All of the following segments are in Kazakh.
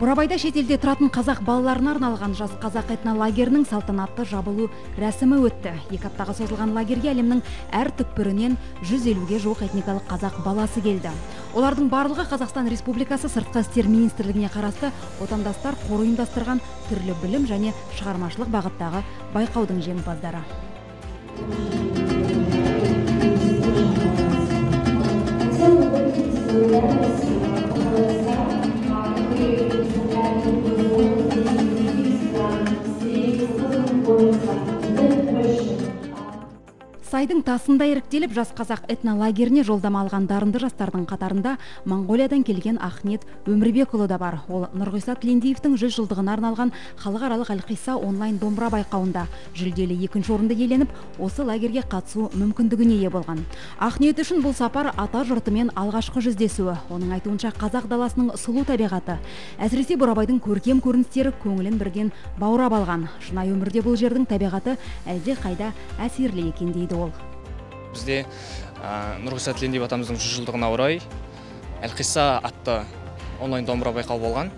Бурабайда шетелде тұратын қазақ балаларына арналған «Жас қазақ» этнолагерінің салтанатты жабылу рәсімі өтті. 2 аптаға созылған лагерге әлемнің әр түкпірінен 150-ге жуық этникалық қазақ баласы келді. Олардың барлығы Қазақстан Республикасы Сыртқы істер министрлігіне қарасты «Отандастар» қоры ұйымдастырған түрлі білім және шығармашылық бағыттағы байқаудың жеңімпаздары. Хотела бы выразить благодарность которые представляют других стран, познакомиться, узнать больше. Сайдың тасындай іріктеліп, «Жас қазақ» этнолагеріне жолдама алған дарынды жастардың қатарында Моңғолиядан келген Ахмет Өмірбекұлы да бар. Ол Нұрғиса Тілендиевтің 100 жылдығына арналған халықаралық «Әлқисса» онлайн домбыра байқауында жүлделі екінші орынды иеленіп, осы лагерге қатысу мүмкіндігіне ие болған. Ақниет үшін бұл сапар ата жұртымен алғашқы жүздесуі. Оның айтуынша, қазақ даласының сұлу табиғаты, әсіресе Бурабайдың көркем көріністері көңілін бірден баурап алған. Шынайы өмірде бұл жердің табиғаты әлде қайда әсерлі екен дейді ол. Бізде Нұрғиса Тілендиев атамыздың 100 жылдығына орай «Әлқисса» атты онлайн домбыра байқауы болған.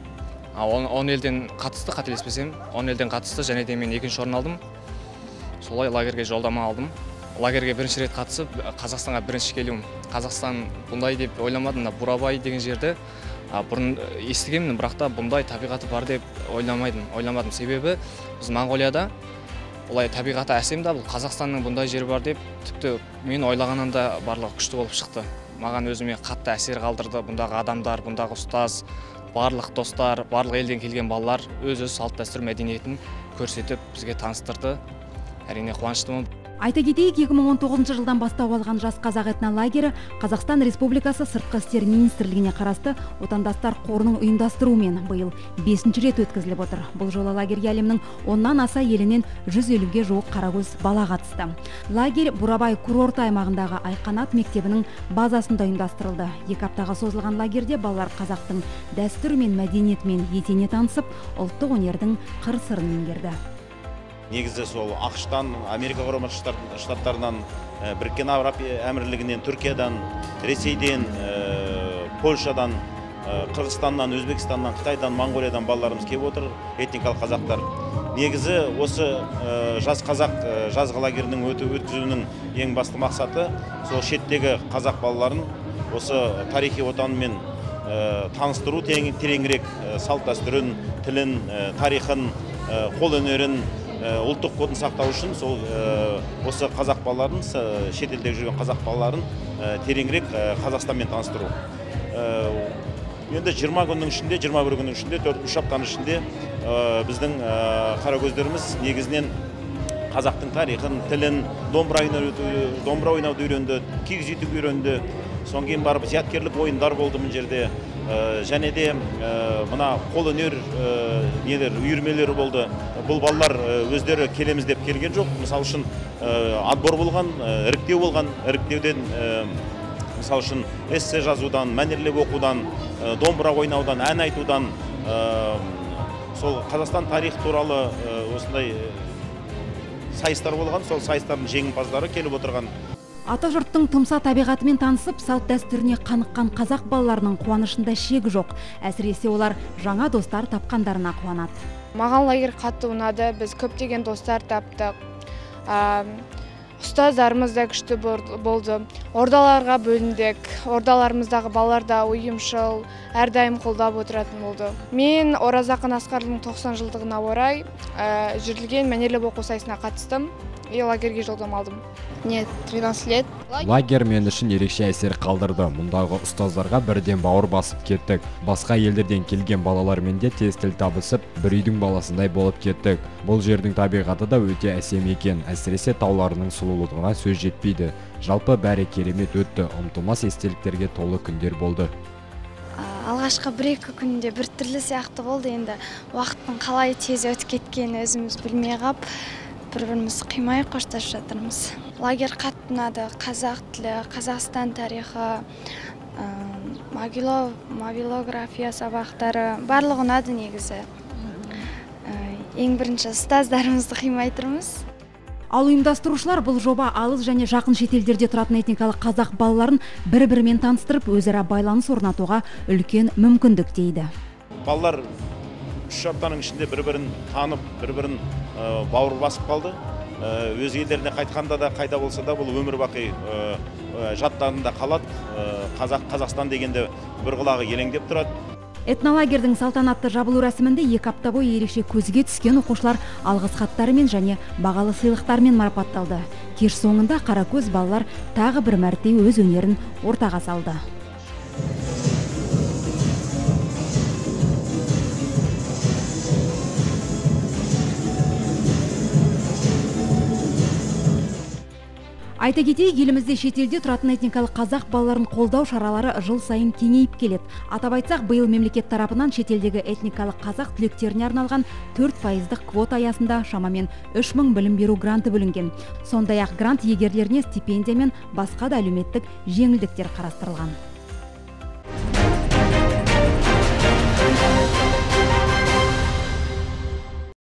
10 елден қатысты, қателеспесем, 10 елден қатысты және де мен екінші орын алдым. Солай лагерге жолдама алдым. Лагерге бірінші рет қатысып, Қазақстанға бірінші келуім. Қазақстан бұндай деп ойламадым. Мына Бурабай деген жерді бұрын естігенмін, бірақ та бұндай табиғаты бар деп ойламадым. Себебі біз Моңғолияда олай табиғаты әсем да, бұл Қазақстанның бұндай жері бар деп тіпті мен ойлағаннан да барлығы күшті болып шықты. Маған, өзіме қатты әсер қалдырды бұндағы адамдар, бұндағы ұстаз, барлық достар, барлық елден келген балалар өз өз салт дәстүр мәдениетін көрсетіп, бізге таныстырды. Әрине, қуаныштымын. Айта кетейік, 2019 жылдан бастау алған «Жас қазақ» этнолагері Қазақстан Республикасы Сыртқы істер министрлігіне қарасты «Отандастар» қорының ұйымдастыруымен биыл бесінші рет өткізіліп отыр. Бұл жолы лагерге әлемнің 10-нан аса елінен 150-ге жуық қаракөз бала қатысты. Лагерь Бурабай курорты аймағындағы «Айқанат» мектебінің базасында ұйымдастырылды. 2 аптаға созылған лагерде балалар қазақтың дәстүрі мен мәдениетімен етене танысып, ұлттық өнердің қыр сырын меңгерді. Негізі сол АҚШ-тан, Америка Құрама Штаттарынан, Біріккен Араб Әмірлігінен, Түркиядан, Ресейден, Польшадан, Қырғызстаннан, Өзбекстаннан, Қытайдан, Моңғолиядан балаларымыз келіп отыр, этникалық қазақтар. Негізі осы «Жас қазақ» жазғы лагерінің өткізуінің ең басты мақсаты сол шеттегі қазақ балаларын осы тарихи отанымен таныстыру, тереңірек салт дәстүрін, тілін, тарихын, қолөнерін, ұлттық кодын сақтау үшін сол осы қазақ балаларын, шетелде жүрген қазақ балаларын тереңірек Қазақстанмен таныстыру. Енді 20 күннің ішінде, 21 күннің ішінде, 4-3 аптаның ішінде біздің қаракөздеріміз негізінен қазақтың тарихын, тілін, домбыра ойнауды үйренді, киіз үй тігуді үйренді. Содан кейін барып зияткерлік ойындар болды мына жерде. Және де мына қолөнер нелер үйірмелері болды. Бұл балалар өздері келеміз деп келген жоқ. Мысалы үшін, отбор болған, іріктеу болған. Іріктеуден, мысалы үшін, эссе жазудан, мәнерлеп оқудан, домбыра ойнаудан, ән айтудан, сол Қазақстан тарихы туралы осындай сайыстар болған. Сол сайыстардың жеңімпаздары келіп отырған. Ата жұрттың тұмса табиғатымен танысып, салт дәстүріне қаныққан қазақ балаларының қуанышында шек жоқ. Әсіресе олар жаңа достар тапқандарына қуанады. Маған лагерь қатты ұнады. Біз көптеген достар таптық. Ұстаздарымыз да күшті болды. Ордаларға бөліндік. Ордаларымыздағы балалар да ұйымшыл, әрдайым қолдап отыратын болды. Мен Оразақын Асқардың 90 жылдығына орай жүргізілген мәнерлеп оқу сайысына қатыстым и лагерьге жолдама алдым. Мне 13 лет. Лагерь мен үшін ерекше әсер қалдырды. Мұндағы ұстаздарға бірден бауыр басып кеттік. Басқа елдерден келген балалармен де тез тіл табысып, бір үйдің баласындай болып кеттік. Бұл жердің табиғаты да өте әсем екен. Әсіресе тауларының сұлулығына сөз жетпейді. Жалпы бәрі керемет өтті. Ұмытылмас естеліктерге толы күндер болды. Алғашқы 1-2 күнде біртүрлі сияқты болды. Енді уақыттың қалай тез өтіп кеткенін өзіміз білмей қап, бір бірімізді қимай қоштасып жатырмыз. Лагерь қатты ұнады. Қазақ тілі, Қазақстан тарихы, мобилография сабақтары, барлығы ұнады негізі. Ең бірінші ұстаздарымызды қимай тұрмыз. Ал ұйымдастырушылар бұл жоба алыс және жақын шетелдерде тұратын этникалық қазақ балаларын бір бірімен таныстырып, өзара байланыс орнатуға үлкен мүмкіндік дейді. Балалар 3 аптаның ішінде бір-бірін танып, бір-бірін бауыр басып қалды. Өз елдеріне қайтқанда да, қайда болса да, бұл өмір бақи жаттарында қалады. Қазақстан дегенде бір құлағы елеңдеп тұрады. Этнолагердің салтанатты жабылу рәсімінде 2 апта бойы ерекше көзге түскен оқушылар алғыс хаттарымен және бағалы сыйлықтармен марапатталды. Кеш соңында қаракөз балалар тағы бір мәрте өз өнерін ортаға салды. Айта кетейік, елімізде шетелде тұратын этникалық қазақ балаларын қолдау шаралары жыл сайын кеңейіп келеді. Атап айтсақ, биыл мемлекет тарапынан шетелдегі этникалық қазақ түлектеріне арналған 4%-дық квота аясында шамамен 3000 білім беру гранты бөлінген. Сондай-ақ грант иегерлеріне стипендия мен басқа да әлеуметтік жеңілдіктер қарастырылған.